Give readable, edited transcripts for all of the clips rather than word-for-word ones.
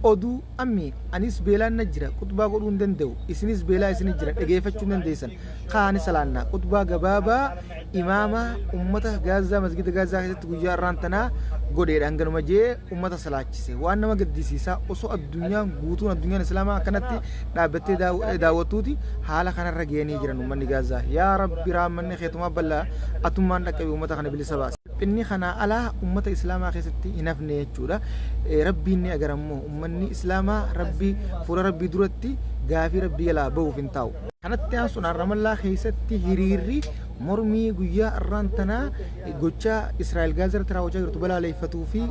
Oduu, Ammi, anis beelaan na jira, khuxbaa godhuu hin danda'u, isinis beelaa isini jira, dhageeffachuu hin dandeessan. Ka'aa ni salaannaa. Khuxbaa gabaabaa imaama ummata Gaazzaa masgida Gaazzaa keessatti guyyaa arraan tanaa godheedha. Hanganuma je'ee ummata salaachise. Waan nama gaddisiisaa osoo addunyaan guutuun addunyaan Islaamaa akkanatti dhaabbattee daawwattuuti haala kanarra gahanii jiran ummanni Gaazzaa. Yaa Rabbi raammanni keetumaa bal'aa atummaan dhaqqabi ummata kana bilisa baasi. Salphinni kanaa alaa ummata Islaamaa keessatti hin hafne jechuudha. Rabbiin ni agara immoo ummanni Islaamaa Rabbi fuula Rabbii duratti gaafii Rabbii jalaa bahuuf hin taa'u. Kanatti aansuun Ramallaa keessatti hiriirri mormii guyyaa arraan tanaa gochaa Israa'el Gaazaa irratti raawwachaa jirtu balaaleeffatuu fi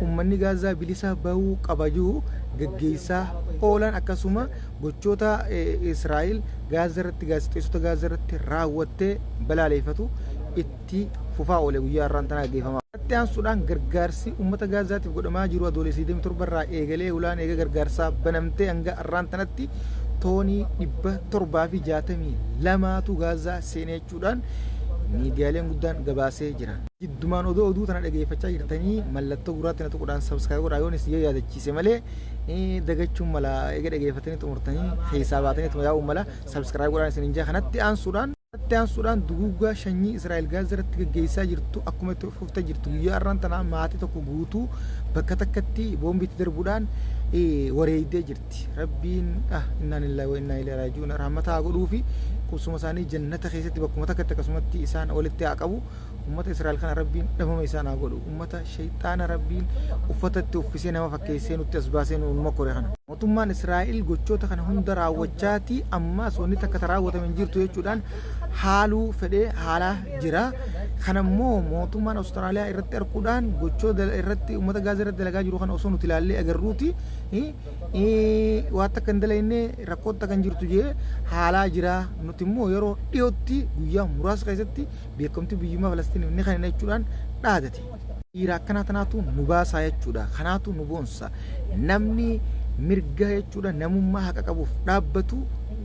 ummanni Gaazaa bilisa bahuu qaba jiru gaggeessaa oolan akkasuma gochoota Israa'el Gaazaa irratti gaazexeessota Gaazaa irratti raawwattee balaaleeffatu itti fufaa oole guyyaa har'aan tanaa gaggeeffamaa. Itti aansuudhaan gargaarsi uummata Gaazaatiif godhamaa jiru Adoolessa 27 irraa eegalee ulaan eega gargaarsaa banamtee hanga har'aan tanatti toonii 762tu Gaazaa seene jechuudhaan miidiyaaleen guddaan gabaasee jira. Jiddumaan odoo oduu tana dhageeffachaa jirtanii mallattoo gurraatti na tuquudhaan subscribe godhaa yoon isin yaadachiise malee dagachuun mala eega dhageeffatanii xumurtanii keessaa baatanii ituma yaa'uun mala subscribe godhaan isin hin jaa kanatti aansuudhaan Kanatti aansuudhaan duguuggaa shanyii Israa'el Gaazaa irratti gaggeessaa jirtu akkuma itti fuftee jirtu guyyaa har'aan tanaa maatii tokko guutuu bakka takkatti boombii itti darbuudhaan wareegdee jirti. Rabbiin ah innaa lillahi wa innaa ilaihi raaji'uun rahmata haa godhuufi qubsuma isaanii jannata keessatti bakkuma takkatti akkasumatti isaan walitti haa qabu. Ummata Israa'el kana Rabbiin dhabama isaan haa godhu. Ummata shayxaana Rabbiin uffata itti uffisee nama fakkeessee nutti as baasee nu mokkore kana. Mootummaan Israa'el gochoota kana hunda raawwachaati ammaas wanni takka ta raawwatame hin jirtu jechuudhaan haaluu fedhee haalaa jira. Kana immoo mootummaan Awustiraaliyaa irratti arkuudhaan gochoota irratti uummata Gaazaa irratti dalagaa jiru kana osoo nuti ilaallee agarruuti waa takka hin dalagne rakkoo takka hin jirtu jee haalaa jira. Nuti immoo yeroo dhiyootti guyyaa muraasa keessatti beekamtii biyyummaa Falastiniif ni kennina jechuudhaan dhaadate. Dhiira akkanaa tanaatu nu baasaa jechuudha. Kanaatu nu boonsa. Namni mirga jechuudha namummaa haqa qabuuf dhaabbatu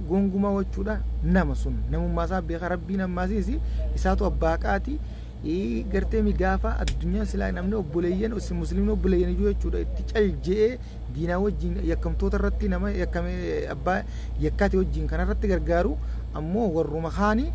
gongumaa jechuudha nama sun namummaa isaa beeka rabbiin ammaasiis isaatu abbaa haqaati. Gartee mi gaafa addunyaan silaa namni obboleeyyan muslimni obboleeyyan iyyuu jechuudha itti cal je'ee diinaa wajjin yakkamtoota irratti nama yakkame abbaa yakkaati wajjin kanarratti gargaaru ammoo warruma kaani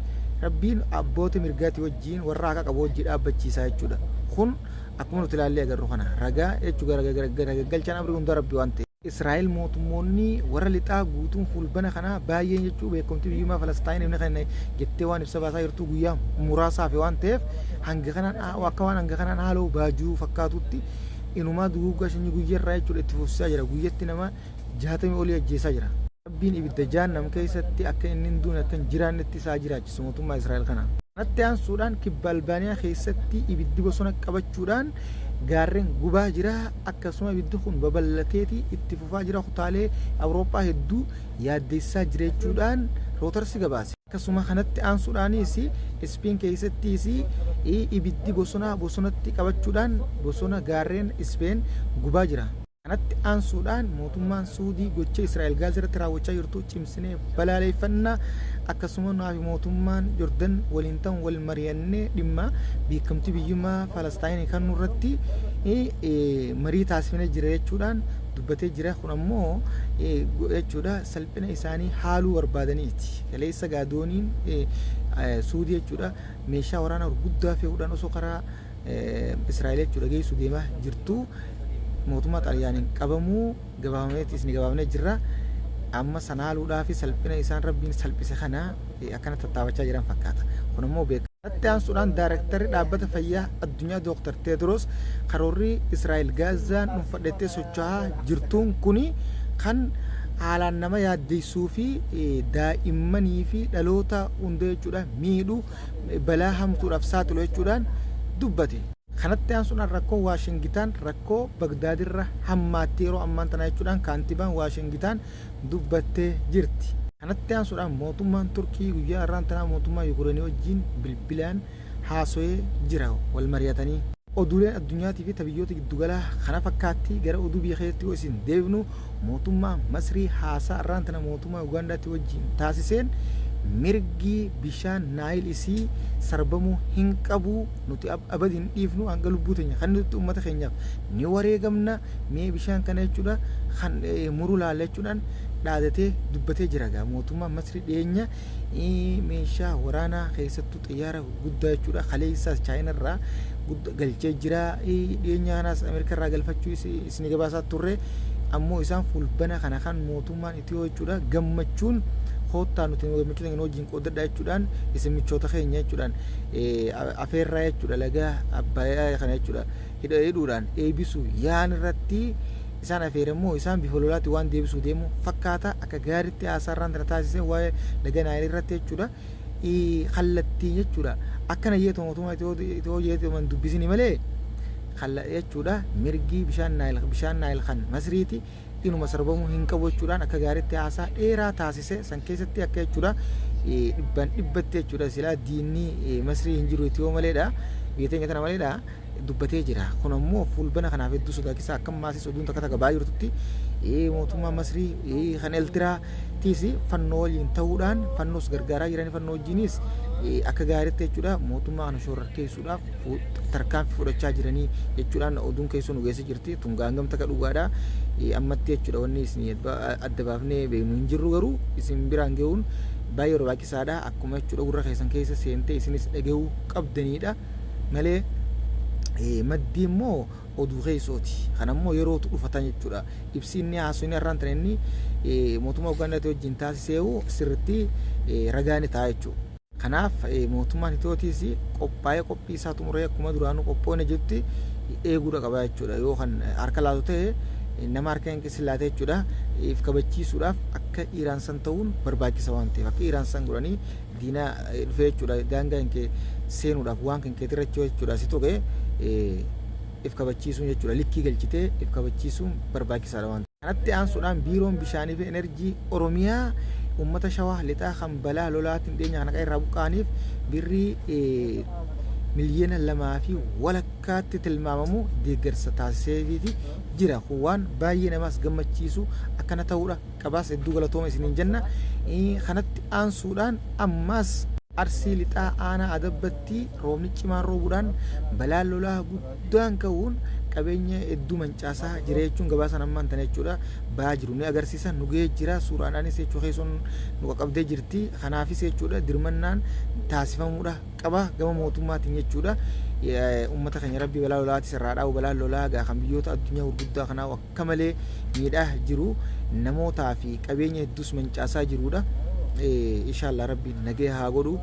rabbiin abboota mirgaati wajjin warra haqa qabu wajjin dhaabbachiisaa jechuudha. Kun akkuma nuti ilaallee agarru kana ragaa jechuu garagalchaan amrii hundaa rabbi waan ta'eef. Israa'el mootummoonni warra lixaa guutuun fuulbana kanaa baay'een jechuu beekamtii biyyummaa Falastaayin inni kana jettee waan ibsa baasaa jirtu guyyaa muraasaaf waan ta'eef hanga kanaan akka waan hanga kanaan haaloo baajuu fakkaatutti Inumaa duguuggaa sanyii guyyarraa jechuudha itti fufsiisaa jira. Guyyatti nama jaatamii olii ajjeesaa jira. Rabbiin ibidda jahannam keessatti akka inni hin duune akka hin jiraannetti isaa jiraachisu mootummaa Israa'el kana. Kanatti aansuudhaan kibba Albaaniyaa keessatti ibiddi bosona qabachuudhaan gaarreen gubaa jira. Akkasuma ibiddi kun babal'ateeti itti fufaa jira kutaalee Awurooppaa hedduu yaaddeessaa jira jechuudhaan Rootarsi gabaase. Akkasuma kanatti aansuudhaanis Ispeen keessattis ibiddi bosonaa bosonatti qabachuudhaan bosona gaarreen Ispeen gubaa jira. Kanatti aansuudhaan mootummaan Suudii gocha Israa'el Gaazaa irratti raawwachaa jirtu cimsinee balaaleeffanna. Akkasuma naafi mootummaan Jordan waliin ta'uun wal mari'annee dhimma beekamtii biyyummaa Faalastaayinii kennuu irratti marii taasifnee jira jechuudhaan dubbatee jira. Kun ammoo jechuudha salphina isaanii haaluu barbaadaniiti. Kaleessa gaa dooniin Suudii jechuudha meeshaa waraanaa gurguddaa fe'uudhaan osoo karaa Israa'el jechuudha geessu deemaa jirtu mootummaa Xaaliyaaniin qabamuu gabaafameeti isin gabaafnee jirra. Amma sana haaluudhaa fi salphina isaan rabbiin salphise kana akkana tattaafachaa jiran fakkaata. Kun ammoo beekama. Kanatti aansuudhaan Daarektarri Dhaabbata Fayyaa Addunyaa Dooktar Teedroos karoorri Israa'el Gaazaan dhuunfadhettee socho'aa jirtuun kuni kan haalaan nama yaaddeessuu fi daa'immanii fi dhaloota hunda jechuudha miidhu balaa hamtuudhaaf saaxilu jechuudhaan dubbate. Kanatti aansuudhaan rakkoon Waashingitaan rakkoo Bagdaadirra hammaatte yeroo ammaan tanaa jechuudhaan kaantibaan Waashingitaan dubbattee jirti. Kanatti aansuudhaan mootummaan Turkii guyyaa har'aan tanaa mootummaa Yukureenii wajjiin bilbilaan haasoyee jira wal mari'atanii. Oduuleen addunyaatii fi ta biyyoota giddugalaa kana fakkaatti gara oduu biyya keessatti yoo isin deebifnu mootummaa Masrii haasaa har'aan tana mootummaa Ugaandaatti wajjiin taasiseen Mirgi bishaan Naayil isii sarbamuu hin qabu, nuti abadi hin dhiifnu, hanga lubbuu teenya kan nuti ummata keenyaaf ni wareegamna, mee bishaan kana jechuudha kan muruu laalla jechuudhaan dhaadatee dubbatee jira. Gaa mootummaan Masrii dhiyeenya meeshaa waraanaa, keessattuu xiyyaara guddaa jechuudha, kaleessaas Chaayinarraa galchee jira, dhiyeenya kanaas Ameerikarraa galfachuu isin gabaasaa turre. Ammoo isaan fulbana kana kan mootummaan Itiyoo jechuudha gammachuun koottaa, nuti gammachuu keenya wajjin qooddadha jechuudhaan, isin michoota keenya jechuudhaan afeerraa jechuudha, laga Abbayaa kana jechuudha hidha hidhuudhaan eebisu yaan irratti isaan afeere immoo isaan bifa lolaatti waan deebisuu deemu fakkaata. Akka gaariitti haasaarraan tana taasise waa'ee laga Naayil irratti jechuudha kallattiin jechuudha akkana jeetu mootummaa Itiyoo jeetu man dubbisini malee jechuudha, mirgi bishaan Naayil kan Masriiti inuma sarbamuu hin qabu jechuudhaan akka gaariitti haasaa dheeraa taasise. San keessatti akka jechuudha dhibbaan dhibbatti jechuudha silaa diinni Masrii hin jiru Itiyoo maleedha, biyya teenya tana maleedha dubbatee jira. Kun ammoo fulbana kanaaf hedduu sodaachisaa. Akka maasis oduun takka takka ba'aa jirtutti mootummaa Masrii kan Eltiraatiis fannoo waliin ta'uudhaan fannoos gargaaraa jiranii, fannoo wajjinis akka gaariitti jechuudha mootummaa kana shororkeessuudhaaf tarkaanfii fudhachaa jiranii jechuudhaan oduun keessoo nu geesse jirti. Tun gaangam takka dhugaadha ammatti jechuudha wanni isin adda baafnee beeknu hin jirru, garuu isin biraan gahuun baay'ee barbaachisaadha. Akkuma jechuudha gurra keessan keessa seentee isinis dhagahuu qabdanidha malee maddii immoo oduu keessooti. Kan ammoo yerootu dhufatan jechuudha. Ibsi inni haasofni har'aan tana inni mootummaa Ugaandaatti wajjin taasiseewu sirriitti ragaa ni ta'a jechuudha. Kanaaf mootummaan Itiyootiis qophaa'ee qophii isaa xumuree akkuma duraanuu qophoone jettutti eeguudha qaba jechuudha. Yoo kan harka laatu ta'e nama harka hin laate jechuudha. If kabachiisuudhaaf akka Iraan san ta'uun barbaachisa waan ta'eef, akka Iraan san godhanii diinaa dhufee jechuudha daangaa hin kee seenuudhaaf waan kan keetirra jechuudha si tuqe if kabachiisuun jechuudha, likkii galchitee if kabachiisuun barbaachisaadha waan kanatti aansuudhaan Biiroon Bishaanii fi Enerjii Oromiyaa uummata Shawaa Lixaa kan balaa lolaatiin dhiyeenya kana irraa buqqa'aniif birrii 2.5 miliyoonatti tilmaamamu deeggarsa taasiseefiiti jira. Kun waan baay'ee namaas gammachiisu akkana ta'uudha qabaas, hedduu galatooma isiniin jenna. Kanatti aansuudhaan ammaas Arsii Lixaa aanaa Adabbatti roobni cimaan roobuudhaan balaan lolaa guddaan ka'uun qabeenya hedduu mancaasaa jira jechuun gabaasan ammaan tana jechuudha ba'aa jiru ni agarsiisa, nu gahee jira, suuraadhaanis jechuu keessoon nu qaqqabdee jirti. Kanaafis jechuudha dirmannaan taasifamuudha qaba gama mootummaatiin jechuudha. Uummata keenya rabbii balaa lolaatis irraa dhaabu. Balaan lolaa gaa kan biyyoota addunyaa gurguddaa kanaa akka malee miidhaa jiru, namootaa fi qabeenya hedduus mancaasaa jirudha. Inshaallah rabbiin nagaya haa godhu.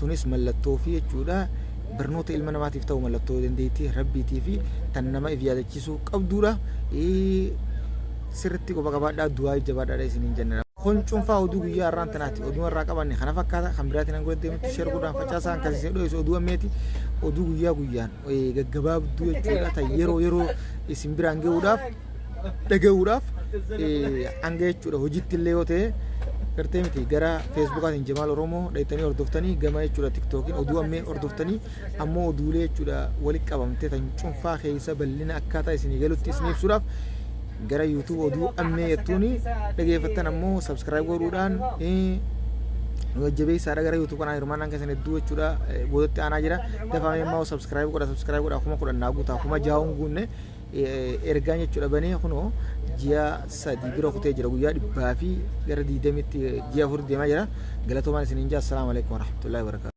Tunis mallattoo fi jechuudha barnoota ilma namaatiif ta'u, mallattoo dandeettii rabbiitii fi tan nama if yaadachiisuu qabduudha. Sirritti quba qabaadhaa, du'aa jabaadhaadha isiniin jenna. Kun cuunfaa oduu guyyaa har'aan tanaati. Oduu irraa qabanne kana fakkaata. Kan biraatiin hanga deemutti share godhaan facaasaa kan isin dho'isu oduu ammeeti. Oduu guyyaa guyyaan gaggabaabduu jechuudha tan yeroo yeroo isin biraan gahuudhaaf dhagahuudhaaf hanga jechuudha hojiitti illee yoo ta'e gartee miti gara Feesbuukaatiin Jamaal Oromoo dhayitanii hordoftanii, gama jechuudha Tiktookiin oduu ammee hordoftanii, ammoo oduulee jechuudha walitti qabamtee tan cuunfaa keessa bal'ina akkaataa isinii galutti isin ibsuudhaaf gara YouTube oduu ammee jettuuni dhageeffattan, ammoo subscribe godhuudhaan nu jajjabeessaadha. Gara YouTube kanaa hirmaannaan keessan hedduu jechuudha boodatti aanaa jira. Dafamee immoo subscribe godha, subscribe godha. 10,000 naa guutaa, 6,000 guunne. Ergaan jechuudha banee kunoo ji'a 3 bira kutee jira, guyyaa dhibbaa fi gara 20tti ji'a 4 deemaa jira. Galatoomaan isiniin jaa. Assalaamu alaikum warahmatullahi wabarakatuh.